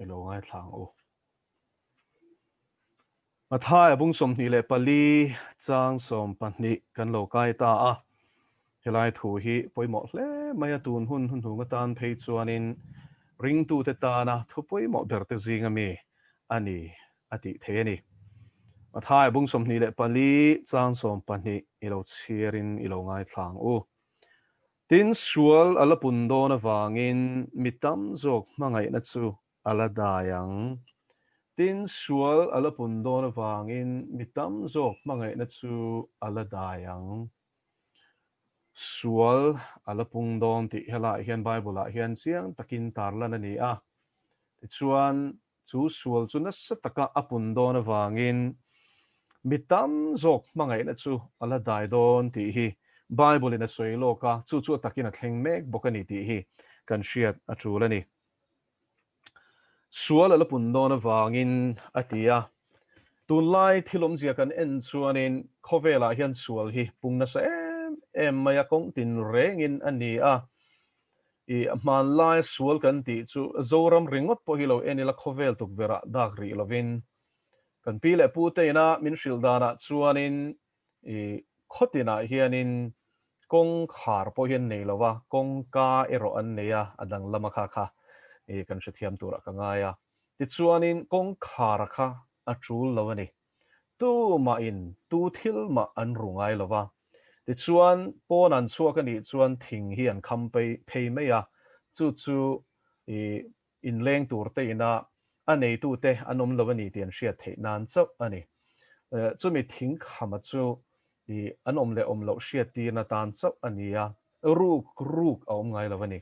I lo ngaithla ang u. Mathaia bung 24 chang 12 kan lo kai ta a. Helai thu hi pawimawh hle mai a, tun hun hnuhnung atan phei chuanin ringtute tana thu pawimawh berte zinga mi a ni a tih thei a ni. Mathaia bung 24 chang 12 i lo chhiarin i lo ngaithla ang u. Tin, sual a la pun dawn avangin mi tam zawk hmangaihna chu a la dai ang. Tin, sual a la pun dawn avangin mi tam zawk hmangaihna chu a la dai ang. Sual a la pung dawn tih helaiah hian Bible-ah hian chiang takin tarlan a ni a. Tichuan, Chu sual chu nasa taka a pun dawn avangin mi tam zawk hmangaihna chu a la dai dawn tih hi Bible-in a sawi lawk a, chu chu a takin a thleng mek bawk a ni tih hi kan hriat a tul a ni. Sual a la pun dawn avangin a ti a. Tunlai thil awmzia kan en chuanin khawvelah hian sual hi pung nasa em em mai a, kawng tin rengin a ni a. I hmanlai sual kan tih chu Zoram ringawt pawh hi lo en ila khawvel tukverh ah dak rih lovin kan pi leh pu te ina min hrilh danah chuanin i khawtinah hianin kawngkhar pawh hi an nei lo a, kawngka erawh an nei a, a danglam a kha kha i kan hrethiam turah ka ngai a. Tichuanin kawngkhar kha a tul lo a ni. Tumahin tu thil mah an ru ngai lo va. Tichuan, pawn an chhuak a nih chuan thing hi an kham phei mai a, chu chu i inleng tur te ina a neitute an awm lo a ni tih an hriat theih nan chauh a ni. Chumi thing khama chu i an awm leh awm loh hriat tirna tan chauh a ni a, ruk ruk a awm ngai lo a ni.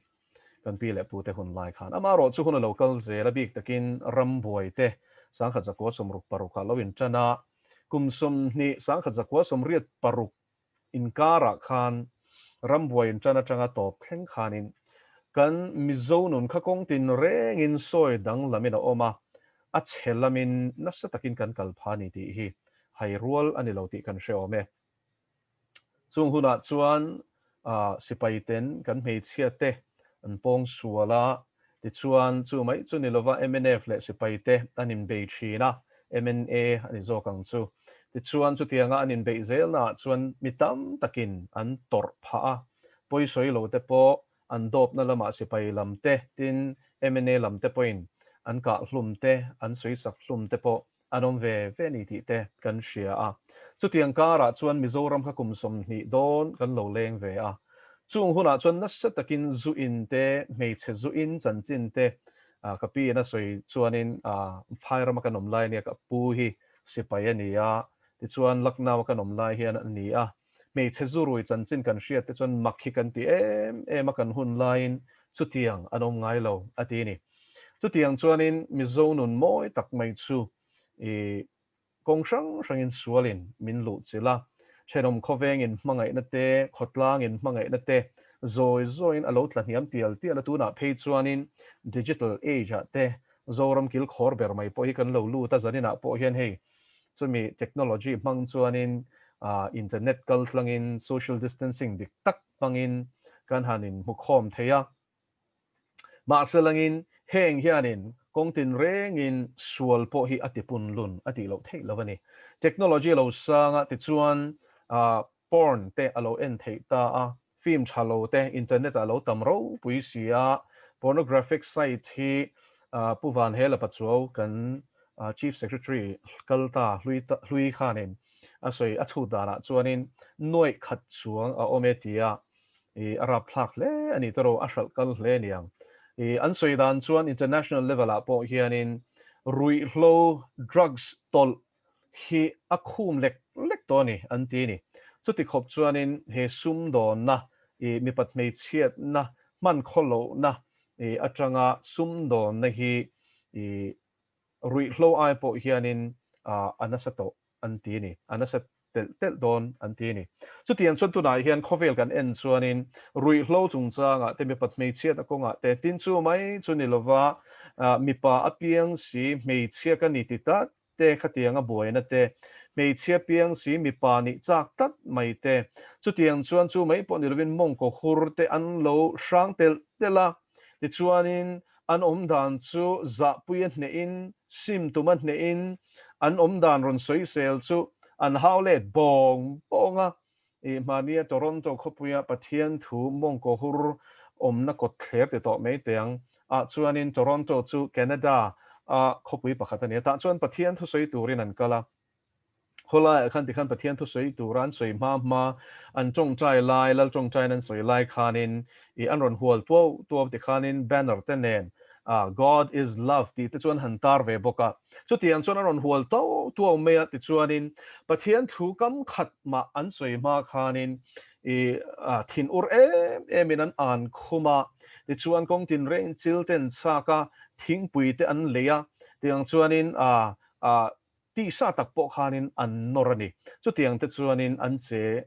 Kan pi leh pute hun lai khan amaherawh chu hun a lo kal zel a, bik takin rambuai te 1966 ah lo intan a, kum 20 1986 inkarah khan rambuai intan atanga tawp thleng khanin kan Mizo nun kha kawng tin rengin sawi danglamin a awm a, a chhe lamin nasa takin kan kal pha ni tih hi hai rual a ni lo tih kan hre awm e. Chung hunah chuan sipaiten kan hmeichhiate an pawng sual a, tichuan chu mai chu ni lova mnf leh sipaite an inbei thin a, MNA a ni zawk ang chu. Tichuan chutianga an inbeih zelnaah chuan mi tam takin an tawrh phah a, pawisawi lo te pawh an dawpna lamah sipai lam te, tin MNA lam te pawhin an kah hlum te, an sawisak hlum te pawh an awm ve ve ni tih te kan hria a. Chutiang karah chuan Mizoram kha kum 20 dawn kan lo leng ve a. Chung hunah chuan nasa takin zu in te, hmeichhe zu in chanchin te ka pi in a sawi chuanin Phairama kan awm lai ania ka pu hi sipai a ni a, tichuan Lucknow a kan awm lai hian a ni a. Hmeichhe zu rui chanchin kan hriat te chuan mak hi kan ti em em a kan hun laiin chutiang an awm ngai lo a ti ni. Chutiang chuanin Mizo nun mawi tak mai chu i kawng hrang hrangin sualin min luh chilh a, thenawm khawvengin hmangaihna te, khawtlangin hmangaihna te zawi zawiin a lo tla hniam tial tial a, tunah phei chuanin digital age ah te Zoram kil khawr ber mai pawh hi kan lo lut a, zaninah pawh hian hei chumi technology hmang chuanin internet kal tlangin social distancing dik tak hmangin kan han inhmukhawm thei a. Mahse langin heng hianin kawng tinrengin sual pawh hi a tipun lun a tih loh theih lo a ni. Technology a lo sang a, tichuan porn te a lo en theih ta a, film tha lo te internet ah a lo tam ropui si a, pornographic site hi Pu Vanhela Pachuau kan Chief Secretary kal ta hlui khanin a sawi a chhut danah chuanin nuaih khat chuang a awm e tia I a rapthlak hle a ni tawrh, a hralh kal hle a ni ang. I an sawi dan chuan international level ah pawh hianin ruihhlo, drugs, tawlh hi a khum lek lek tawh a ni an ti a ni. Chuti khawp chuanin he sumdawnna, i mipat hmeichhiatna, hman khawlohna i atanga sumdawnna hi i ruihhlo ai pawh hianin a nasa tawh an ti a ni, a nasa telh telh dawn an ti a ni. Chutiang chuan tunah hian khawvel kan en chuanin ruihhlo chungchangah te, mipat hmeichhiatna kawngah te, tin chu mai chu ni lova mipa a piang si hmeichhia ka ni ti tlat te khatianga buaina te, hmeichhia piang si mipa nih chak tlat mai te, chutiang chuan chu mai pawh ni lovin mawngkaw hur te an lo hrang telh telh a, tichuanin. An awm dan chu zahpui a hnehin, sim tum a hnehin, an awm dan rawn sawisel chu an hau let bawng bawng a. I hmahnia Toronto khawpuia Pathian thu mawngkaw hur awmna kawt thler ti tawh mai teh ang ah chuanin Toronto chu Canada a khawpui pakhat a ni a, tah chuan Pathian thusawi turin an kal a. Khawlaiah khan tikhan Pathian thusawi tura an sawi hma hma, an tawngtai lai, Lal tawngtaiin an sawi lai khanin i an rawn hual tuau tuau tikhanin banner te nen God is love tih te chu an han tar ve bawk a. Chutiang chuan an rawn hual tuau tuau mai a, tichuanin Pathian thu kam khat mah an sawi hma khanin i thin ur em emin an an khum a, tichuan kawng tinreng chil te an chhak a, thingpui te an lei a, tiang chuanin tihsa tak pawh khanin an nawr a ni. Chutiang te chuanin an che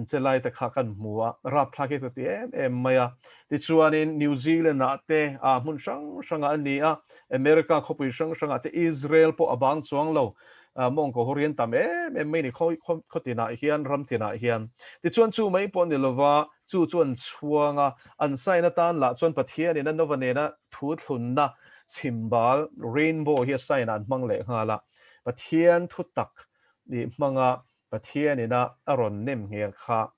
che lai te kha kan hmu a, rapthlak hi ka ti em em mai a. Tichuanin New Zealand ah te ah hmun hrang hrangah a ni a, America khawpui hrang hrangah te Israel pawh a bang chuang lo, mawngkaw ho rian tam em em mai ni khaw khaw tinah hian ram tinah hian. Tichuan chu mai pawh ni lova chu chu an chhuang a, an sign atan lah chuan Pathianin a Nova nena thu thlunna chhimbal, rainbow, hi a sign ah an hmang leh nghal a, Pathian thu tak nih hmanga Pathian ina a rawn nem nghel kha,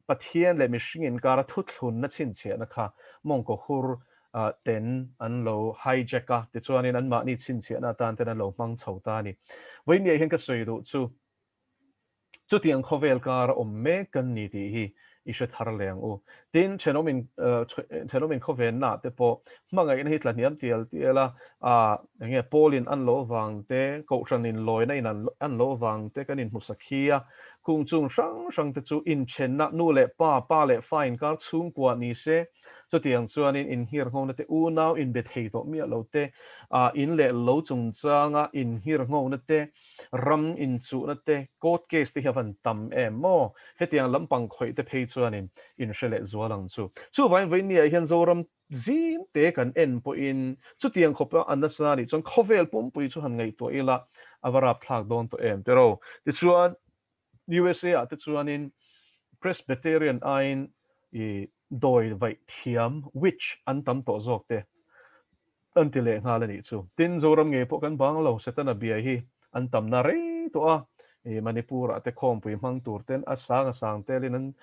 Pathian leh mihring inkara thuthlunna chhinchhiahna kha mawngkaw hur ten an lo hijack a, tichuanin anmahni chhinchhiahna atan ten an lo hmang chho ta a ni. Vawiinniah hian ka sawi duh chu, chutiang khawvel kara awm mek kan ni tih hi i hre thar leh ang u. Tin, thenawm in thenawm in khawvenna ah te pawh hmangaihna hi tla hniam tial tial a, ah eng nge Paul in an lo vang te, Kohhran in lawina in an lo vang te kan inhmu sak hi a, kung chung hrang hrang te chu inthenna nu leh pa, pa leh fa inkar chhungkua ni se, chutiang chuanin inngirnghona te unau inbe thei tawh miah lo te, ah in leh lo chungchanga inngirnghona te, Ram inchuhna te, court case te hi a van tam em maw? Hetiang lampang khawih te phei chuanin in hre leh zual ang chu. Chuvangin vawiinniah hian Zoram zim te kan en pawhin chutiang khawpa a nasa anih chuan khawvel pumpui chu han ngaihtuah ila a va rapthlak dawn tawh em tiraw? Tichuan USA ah te chuanin Presbyterian aiin i dawi vaih thiam, witch, an tam tawh zawk te. An ti leh nghal a nih chu. Tin, Zoram ngei pawh kan bang lo, Setana bia hi an tamna rei tawh a, i Manipur ah te khawmpui hmang tur ten a sang a sang telin an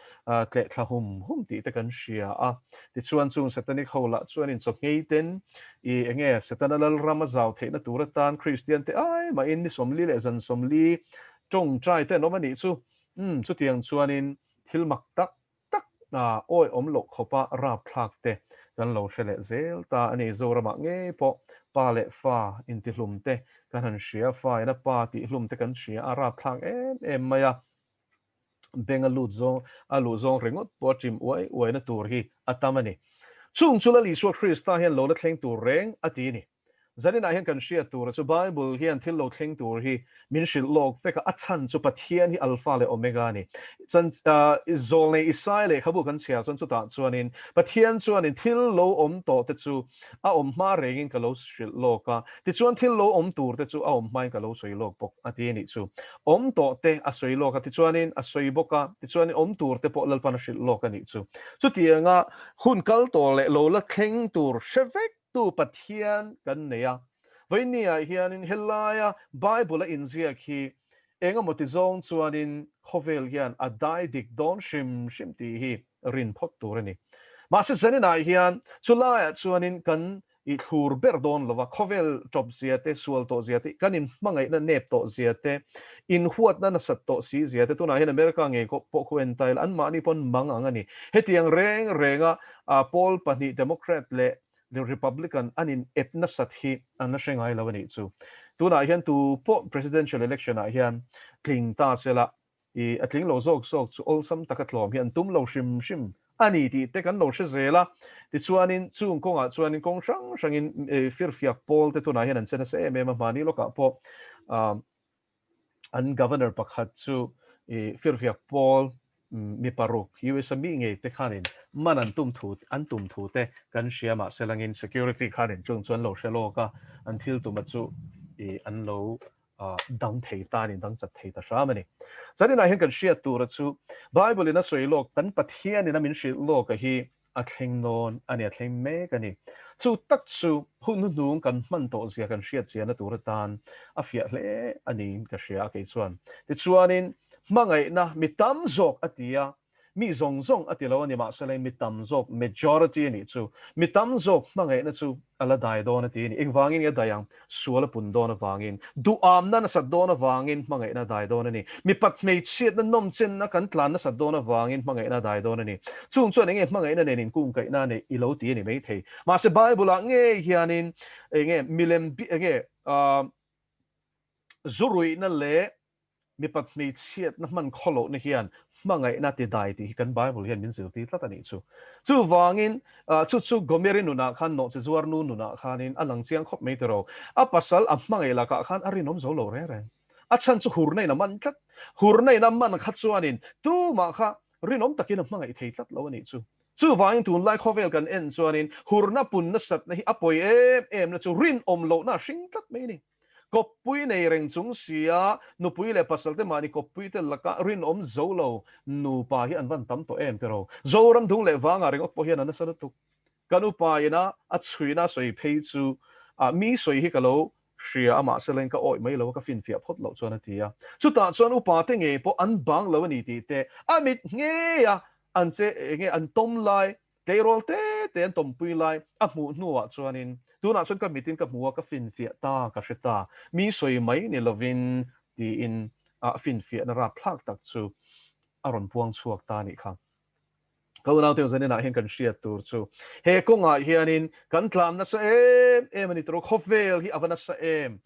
tleh thla hum hum tih te kan hria a. Tichuan chung Setanic ho lah chuan in chawhngei ten i enge Setana lalram a zau theihna tur atan Kristian te ai mahin ni 40 leh zan 40 tawngtai te an awm a nih chu. Umm, chutiang chuanin thil mak tak tak a awi awm loh khawpa rapthlak te kan lo hre leh zel ta a ni. Zoramah ngei pawh pa leh fa intihlum te kan han hria, fa in a pa tihhlum te kan hria a, rapthlak em em mai a. Beng a lut zawng a luh zawng ringawt pawh a chim uai uaina tur hi a tam a ni. Chung chu Lal Isua Krista hian lo la thleng tur reng a ti a ni. Zaninah hian kan hriat tura chu Bible hian thil lo thleng tur hi min hrilh lawk vek a, a chhan chu Pathian hi Alpha leh Omega a ni. Chan Zawlnei Isaiah lehkhabu kan chhiar chuan chutah chuanin Pathian chuanin thil lo awm tawh te chu a awm hma rengin ka lo hrilh lawk a, tichuan thil lo awm tur te chu a awm hmain ka lo sawi lawk bawk a ti a nih chu. Awm tawh te a sawi lawk a, tichuanin a sawi bawk a, tichuanin awm tur te pawh Lalpan a hrilh lawk a nih chu. Chutianga hun kal tawh leh lo la thleng tur hre vek Tu Pathian kan nei a. Vawiinniah hianin helaia Bible a inziak hi engemaw ti zawng chuanin khawvel hian a dai dik dawn hrim hrim tih hi rin phawt tur a ni. Mahse zaninah hian chulaiah chuanin kan i thlur ber dawn lova, khawvel tawp zia te, sual tawh zia te, kan inhmangaihna nep tawh zia te, inhuatna nasat tawh si zia te, tunah hian America ngei pawh khu en ta ila anmahni pawn mang ang a ni. Hetiang reng renga Pawl pahnih Democrat leh Republican an in ep nasat hi an la hre ngai lo a nih chu. Tunah hian tu pawh Presidential Election ah hian tling ta se la, i a tling lo zawk zawk chu awlsam taka tlawm hi an tum lo hrim hrim a ni tih te kan lo hre zel a. Tichuanin chung kawngah chuanin kawng hrang hrangin firfiak pawl te tunah hian an che nasa em em a, hmani lawkah pawh an governor pakhat chu i firfiak pawl mi paruk US a mi ngei te khanin man an tum thu an tum thu te kan hria mahse langin security khanin chung chu an lo hre lawk a, an thil tuma chu i an lo dang thei ta a ni, dang chat thei ta hram a ni. Zaninah hian kan hriat tura chu Bible in a sawi lawk kan Pathian in a min hrilh lawk a hi. a thleng dawn a ni, a thleng mek a ni. Chu tak chu hun hnuhnung kan hman tawh zia kan hriat chiahna tur atan a fiah hle a niin ka hria a kei chuan. Tichuanin hmangaihna mi tam zawk a ti a, Mi zawng zawng a ti lo a ni mahse mi tam zawk, majority a nih chu. Mi tam zawk hmangaihna chu a la dai dawn a ti a ni. Engvangin nge a dai ang? Sual a pun dawn avangin, duhamna nasat dawn avangin hmangaihna a dai dawn a ni. Mipat hmeichhiatna nawmchenna kan tlan nasat dawn avangin hmangaihna a dai dawn a ni. Chung chuan enge hmangaihna nen inkungkaihna a neih i lo ti a ni maithei. Mahse Bible-ah ngei hianin enge milem bi enge zuruihna leh Mipat hmeichhiatna hman khawlohna hian hmangaihna ti dai tih hi kan Bible hian min zirtir tlat a nih chu. Chuvangin, chu chu Gomeri nunah khan nawhchi zuar nu nunah khanin a lang chiang khawp mai tiro. A pasal a hmangaih lakah khan a rinawm zo lo reng reng. A chhan chu hurna in a man tlat. Hurna in a man kha chuanin tumah kha rinawm takin a hmangaih thei tlat lo a nih chu. Chuvangin tunlai khawvel kan en chuanin hurna pun nasatna hi a pawi em emna chu rinawm lohna a hring tlat mai a ni. Kawppui nei reng chung sia nupui leh pasal te mahni kawppui te laka rinawm zo lo nupa hi an van tam tawh em tiraw? Zoram dung leh vangah ringawt pawh hian a nasa lutuk. Ka nupa ina a chhuina sawi phei chu ah mi sawi hi ka lo hria a mahse leng ka awih mai lo a ka finfiah phawt loh chuan a ti a. Chutah chuan upa te ngei pawh an bang lo a ni tih te a mit ngei a an che enge an tawm lai Tleirawl te te an tawmpui lai a hmuh hnuah chuanin, Tunah chuan ka mitin ka hmu a, ka finfiah ta, ka hre ta, mi sawi mai ni lovin, tiin a finfiahna rapthlak tak chu a rawn puang chhuak ta a nih kha. Ka unaute Zaninah hian kan hriat tur chu he kawngah hianin kan tlan nasa em em a ni tawh, khawvel hi a va nasa em,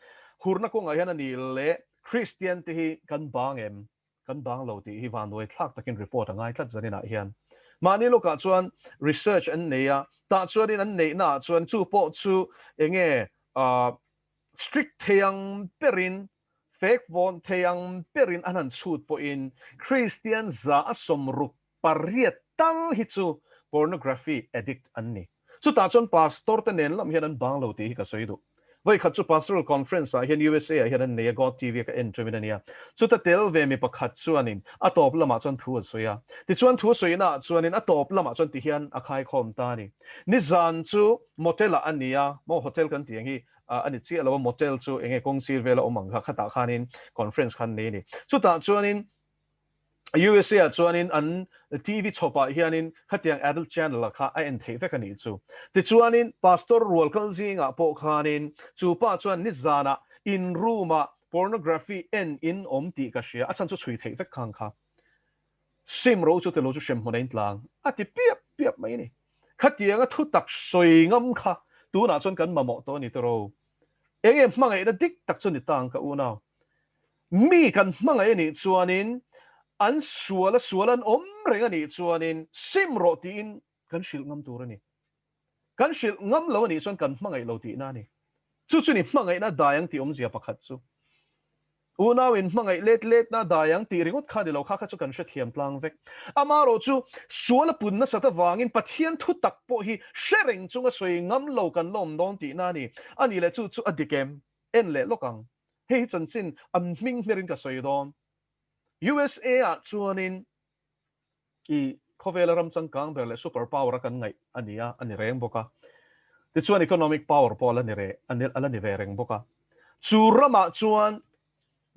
hurna kawngah hian a ni leh Kristian te hi kan bang em? Kan bang lo tih hi vanduai thlak takin report a ngai tlat zaninah hian. Mahni lawkah chuan research an nei a, tah chuanin an neihnaah chuan chu pawh chu enge strict thei ang berin, fek vawn thei ang berin an han chhut pawhin Kristian 168 tal hi chu pornography addict an ni. Chutah chuan pastor te nen lam hian an bang lo tih hi ka sawi duh. Vawikhat chu pastoral conference ah hian USA ah hian an nei a, God TV a ka en ṭawmin a nia. Chuta tel ve mi pakhat chuanin a tawp lamah chuan thu a sawi a. Tichuan thu sawina ah chuanin a tawp lamah chuan tihian a khaikhawm ta a ni. Nizan chu motel ah a ni a, maw hotel kan tih ang hi a ni chiah lo a, motel chu enge kawngsir vela awm ang kha, khatah khanin conference kha an nei a ni. Chutah chuanin USA ah chuanin an TV chhawpah hianin khatiang adult channel ah kha a en theih vek a nih chu. Tichuanin pastor rual kal zingah pawh khanin chu pa chuan nizanah in room ah pornography en in awm tih ka hria, a chhan chu chhui theih vek khang kha. Sim ro chu tilo chu hremhmun a intlang a ti piap piap mai a ni. Khatianga thutak sawi ngam kha tunah chuan kan mamawh tawh a ni tawh. Enge hmangaihna dik tak chu ni ta ang ka unau. Mi kan hmangaih a nih chuanin, an sual a sual an awm reng a nih chuanin sim rawh tiin kan hrilh ngam tur a ni. Kan hrilh ngam lo a nih chuan kan hmangaih lo tihna a ni. Chu chu ni hmangaihna dai ang tih awmzia pakhat chu. Unau in hmangaih let letna dai ang tih ringawt kha ni lo kha kha chu kan hrethiam tlang vek. Amaherawh chu sual a pun nasat avangin Pathian thu tak pawh hi hre reng chunga sawi ngam lo kan la awm dawn tihna a ni. A nih leh chu chu a dik em? En leh lawk ang. Hei hi chanchin an hming hmerin ka sawi dawn. USA ah chuanin i khawvela ram changkang ber leh super power a kan ngaih a ni a, a ni reng bawk a. Tichuan economic power pawh a la ni re, a la ni ve reng bawk a. Chu ramah chuan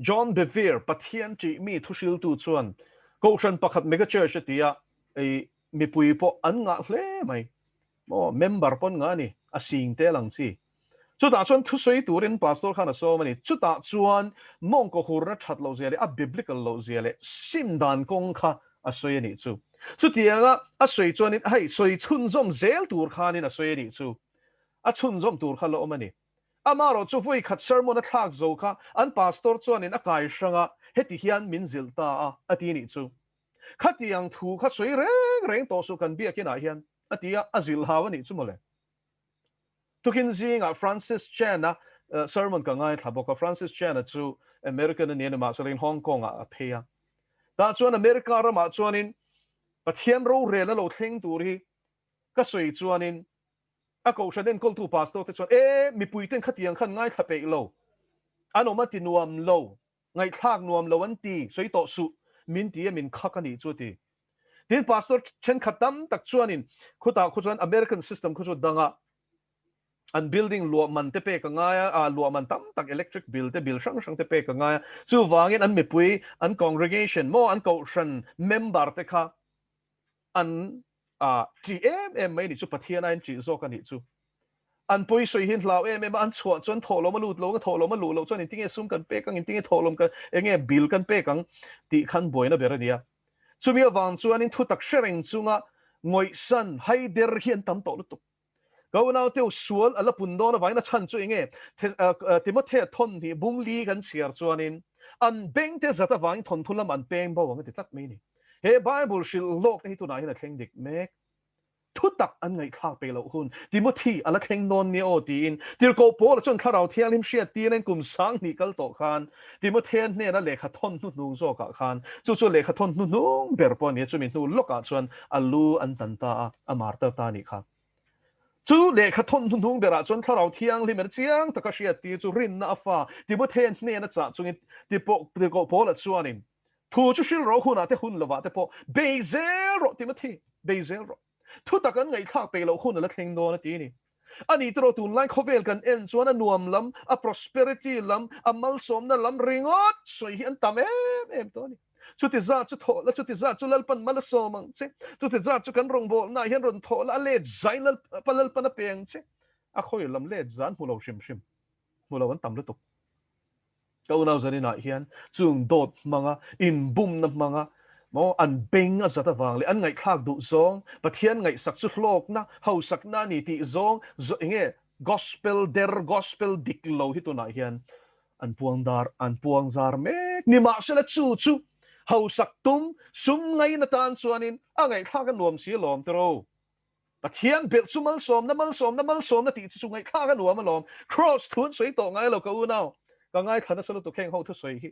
John Bevere, Pathian ṭih mi thuhriltu chuan Kohhran pakhat mega church a ti a, i mipui pawh an ngah hle mai. Maw, member pawn ngah a ni, a sing tel ang chi. Chutah chuan thusawi turin pastor khan a sawm a ni. Chutah chuan mawngkaw hurna that loh zia leh a biblical loh zia leh sim dan kawng kha a sawi a nih chu. Chutianga a sawi chuanin hei sawi chhunzawm zel tur khanin a sawi a nih chu. A chhunzawm tur kha la awm a ni. Amaherawh chu vawi khat sermon a thlak zo kha an pastor chuanin a kai hrang a, heti hian min zilh ta a, a ti nih chu. Khatiang thu kha sawi reng reng tawh suh kan biakinah hian, a ti a, a zilh hau a nih chu mawle. Tukin zingah Francis Chan-a sermon ka ngaithla bawk a, Francis Chan-a chu American a ni a ni mahse Hong Kong-ah a phei a. Tah chuan America ramah chuanin Pathian rorel a lo thleng tur hi ka sawi chuanin a kohhran enkawltu pastor te chuan e mipuiten khatiang khan ngaithla peih lo, an awm a ti nuam lo, ngaihthlak nuam lo an ti, sawi tawh suh min ti a min khak a nih chu a ti. Tin, pastor thenkhat tam tak chuanin khutah khu chuan American system khu chu danga an building luah man te pek a ngai a, ah luah man tam tak electric bill te bill hrang hrang te pek a ngai a, chuvangin an mipui an congregation maw an kohhran member te kha an ah ṭih em em mai nih chu Pathian aiin ṭih zawk a nih chu. An pawisawi hi an hlau em em a, an chhuah chuan thawhlawm a lut lo ang a, thawhlawm a luh loh chuan engtinge sum kan pek ang, engtinge thawhlawm kan enge bill kan pek ang tih khan buaina ber a ni a. Chumi avang chuanin thutak hre reng chunga ngawihsan haider hi an tam tawh lutuk. Ka unaute u sual a la pun dawn avangin a chhan chu enge Timothea thawn hi bung li kan chhiar chuanin an bengte zat avangin thawnthu lam an peng bo ang a ti tlat mai a ni. He Bible hrilh lawkna hi tunah hian a thleng dik mek. Thutak an ngaihthlak peih loh hun Timothy a la thleng dawn nia aw tiin Tirhkoh Paula chuan Thlarau Thianghlim hriat tir in kum 2000 kal tawh khan Timothea hnena lehkha thawn hnuhnung zawkah khan chu chu lehkha thawn hnuhnung ber pawh a ni a, chumi hnu lawkah chuan a lu an tan ta a, a martar ta a nih kha. Chu lehkha thawn hnuhnung berah chuan Thlarau Thianghlim in chiang taka hriat tir chu rinna a fa Timothea hnena chah chungin Tirhkoh Paula chuanin Thu chu hrilh rawh hunah te hun lovah te pawh bei zel rawh Timothy, bei zel rawh. Thutak an ngaihthlak peih loh hun a la thleng dawn a ti a ni. A ni tawh tunlai khawvel kan en chuan a nuam lam, a prosperity lam, a malsawmna lam ringawt sawi hi an tam em em tawh a ni. Chuti zat chu thawh la, chuti zat chu Lalpan mal a sawm ang che, chuti zat chu kan rawngbawlnaah hian rawn thawh la, a let zain Lalpan a pe ang che. A khawi lam let zan hmu lo hrim hrim, hmu lo an tam lutuk. Ka unau zaninah hian chung dawt hmanga, inbumna hmanga maw an beng a zat avang leh an ngaihthlak duh zawng, Pathian ngaihsak chu hlawkna, hausakna a ni tih zawng, enge Gospel der, Gospel dik lo hi tunah hian an puang dar, an puang zar mek. Nimahsela chu chu hausak tum, sum ngaina tan chuanin a ngaihthlak a nuam si alawm tiraw. Pathian belh chu malsawmna, malsawmna, malsawmna tih chu chu ngaihthlak a nuam alawm. Kraws thu an sawi tawh ngai lo ka unau. Ka ngaithla nasa lutuk heng ho thusawi hi.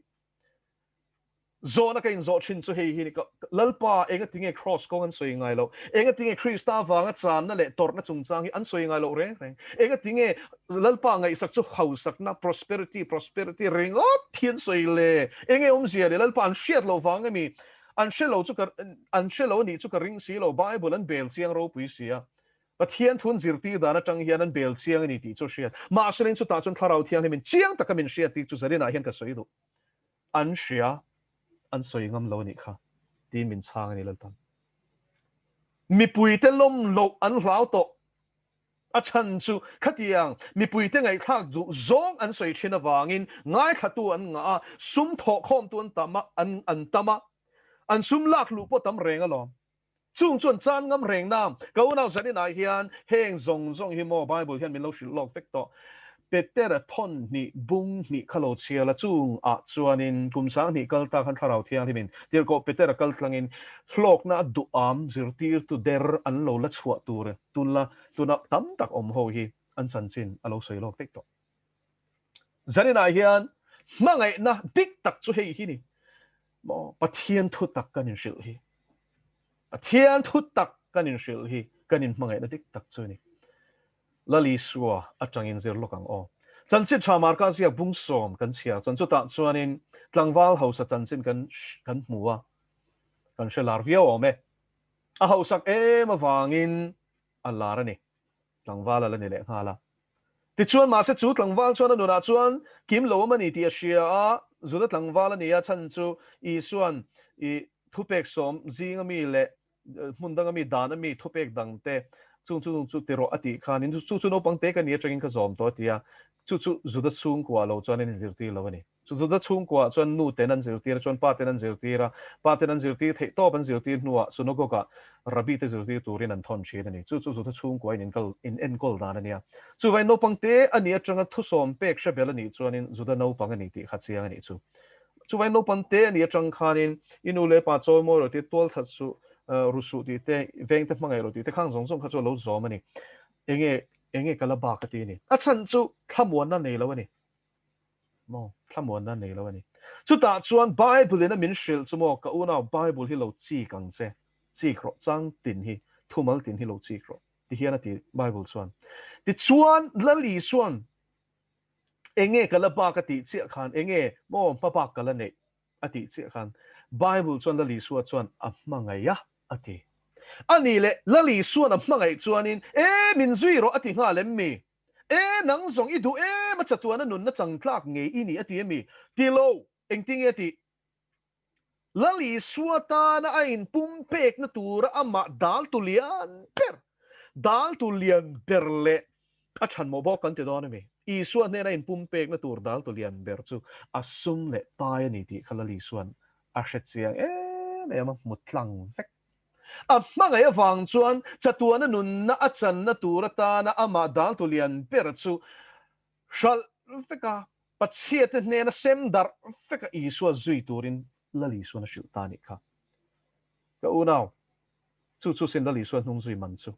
Zawhna ka inzawh thin chu hei hi ni ka Lalpa engatinge kraws kawng an sawi ngai loh? Engatinge Krista avanga channa leh tawrhna chungchang hi an sawi ngai loh reng reng? Engatinge Lalpa ngaihsak chu hausakna, prosperity, prosperity ringawt hi an sawi le? Enge awmzia le? Lalpa an hriat loh vang emi? An hre lo chu ka an hre lo anih chu ka ring si lo, Bible an bel chiang ropui si a, Pathian thun zirtir dan atang hian an bel chiang a ni tih chu hriat. Mahse chutah chuan Thlarau Thianghlim in chiang taka min hriat tih chu Zarina hian ka sawi duh. An hria, an sawi ngam lo anih kha tiin min chhang a ni Lalpan. Mipuite lawm loh an hlau tawh. A chhan chu khatiang mipuite ngaihthlak duh zawng an sawi thin avangin ngaithlatu an ngah a, sum thawhkhawmtu an tam a, an an tam a, an sum lak luh pawh tam reng alawm. Chung chuan chan ngam reng na, ka unau zaninah hian heng zawng zawng hi maw Bible hian min lo hrilh lawk vek tawh. Petera thawn hnih bung hnih kha lo chhiar la, chung ah chuanin kum 2000 kal ta khan Thlarau Thianghlimin Tirhkoh Petera kal tlangin hlawkna a duham zirtirtu der an lo la chhuah tur Tunla tuna tam tak awm ho hi an chanchin a lo sawi lawk daih tawh. Zaninah hian hmangaihna dik tak chu hei hi ni maw Pathian thu tak kan inhrilh hi. Pathian thu tak kan inhrilh hi kan inhmangaihna dik tak chu ni. Lal Isua atangin zir lawk ang aw. Chanchin tha Marka ziak bung sawm kan chhiar chuan chutah chuanin tlangval hausa chanchin kan kan hmu a, kan hre lar viau awm e. A hausak em avangin a lar a ni. Tlangval a la ni leh nghal a. Tichuan, mahse chu tlangval chuan a nunah chuan kim lo awm a ni tih a hria a, Juda tlangval a ni a, chhan chu Isua'n i thupek sawm zinga mi leh hmun danga mi dana mi thupek dangte chung chu chu ti rawh a tih khanin chu chu naupang te ka ni atangin ka zawm tawh a ti a, chu chu Juda chhungkua lo chuan an inzirtir lo a ni. Chu Juda chhungkuaah chuan nu ten an zirtir a, chuan pa ten an zirtir a, pa ten an zirtir theih tawp an zirtir hnuah synagogue-ah rabbi te zirtir turin an thawn thin a ni. Chu chu Juda chhungkua in inkal in enkawl dan a nia. Chuvangin naupang te a nih atanga thusawm pek hre bel a nih chuanin Juda naupang a ni tih kha chiang a nih chu. Chuvangin naupang te a nih atang khanin i nu leh pa chawi mawi rawh tih, tual that suh, ru suh tih te, veng te hmangaih rawh tih te khang zawng zawng kha chu a lo zawm a ni. Enge enge ka la bak a ti a ni. A chhan chu thlamuanna nei lo a ni. Maw? Thlamuanna nei lo a ni. Chutah chuan Bible in a min hrilh chu maw, ka unau Bible hi lo chik ang che, chik rawh, chang tin hi, thumal tin hi lo chik rawh, ti hian a ti Bible chuan. Tichuan Lal Isuan enge ka la bak a tih chiah khan, enge maw hma bak ka la neih a tih chiah khan, Bible chuan Lal Isua chuan a hmangaih a. a ti. A nih leh Lal Isuan a hmangaih chuanin, E, min zui rawh a ti nghal em mi? E, nang zawng i duh em a chatuana nunna chang tlak ngei i ni a ti em mi? Ti lo, engtinge a tih? Lal Isua tana a inpum pekna tura amah daltu lian ber, daltu lian ber leh a chhanmawh bawk kan ti dawn a mi? Isua hnena inpum pekna tur daltu lian ber chu a sum leh pai a ni tih kha Lal Isua'n a hre chiang em em a, hmu tlang vek. A hmangaih avang chuan chatuana nunna a channa tur atana amah daltu lian ber chu hralh vek a, Pathiate hnena sem darh veka Isua zui turin Lal Isuan a hrilh ta a nih kha. Ka unau, chu chu sin Lal Isua hnung zui man chu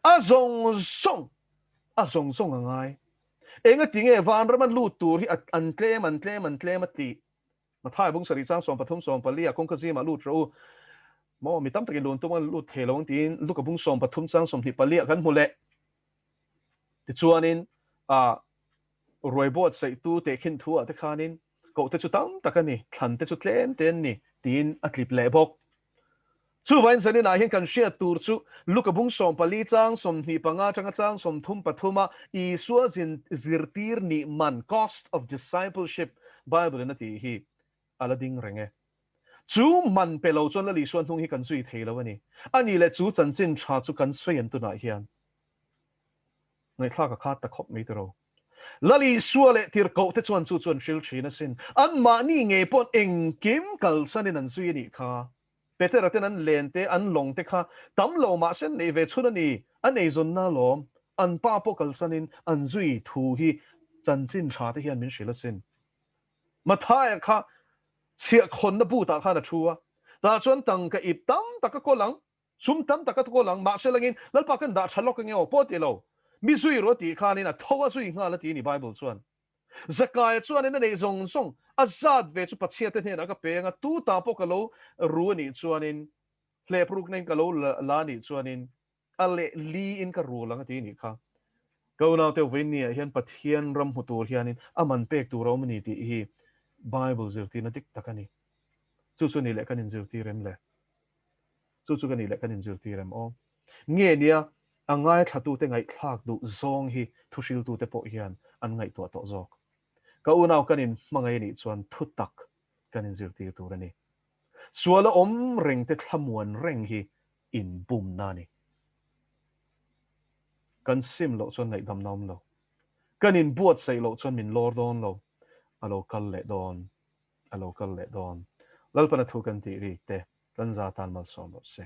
a zawng zawng, a zawng zawng a ngai. Engati nge vanrama lut tur hi an tlem, an tlem, an tlem a tih? Mathai bung sarih chang 13 14 ah kawngka zimah lut rawh u. Maw mi tam takin lun tum a lut thei lo ang tiin Luka bung 13 chang 24 ah kan hmu leh. Tichuanin ah ruai buatsaihtu tehkhin thu ah te khanin koh te chu tam tak a ni, thlan te chu tlem te an ni tiin a tlip leh bawk. Chuvain zanin ah hian kan hriat tur chu Luka bung 14 chang 25 atanga chang 33 a Isua zin zirtir nih man, cost of discipleship, Bible in a tih hi a la ding reng e. Chu man pe lo chuan Lal Isua hnung hi kan zui thei lo a ni. A nih leh chu chanchin tha chu kan sawi an tunah hian ngaihthlak a khat ta khawp mai tiraw. Lal Isua leh tirhkoh te chuan chu chu an hril thin asin. Anmahni ngei pawh engkim kalsanin an zui a nih kha. Petera ten an len te, an lawng te kha tam lo mahse an neih ve chhun a ni. An eizawnna alawm. An pa pawh kalsanin an zui thu hi chanchin tha te hian min hrilh asin. Mathaia kha chhiahkhawnna boot-ah khan a thu a, tah chuan tangka ip tam tak a kawl ang, sum tam tak a kawl ang, mahse langin Lalpa kan dah tha lawk ange aw pawh ti lo, mi zui rawh a tih khanin a tho a zui nghal a ti a ni Bible chuan. Zakaia chuanin a neih zawng zawng a zat ve chu Pathiate hnenah ka pe ang a, tu ta pawh ka lo ru a nih chuanin, hlep rukna in ka lo la a nih chuanin A leh li in ka rul ang a ti nih kha. Ka unaute vawiinniah hian Pathian ram hmu tur hianin a man pek tur a awm a ni tih hi Bible zirtirna dik tak a ni. Chu chu ni leh kan inzirtir em le? Chu chu ka ni leh kan inzirtir em aw? Nge nia a ngaithlatute ngaihthlak duh zawng hi thuhriltute pawh hian an ngaihtuah tawh zawk. Ka unau kan inhmangaih a nih chuan thutak kan inzirtir tur a ni. Sual a awm reng te thlamuan reng hi inbumna a ni. Kan sim loh chuan ngaihdamna awm lo. Kan inbuatsaih loh chuan min lawr dawn lo. A lo kal leh dawn. A lo kal leh dawn. Lalpana thu kan tih rik te kan za tan malsawm rawh se.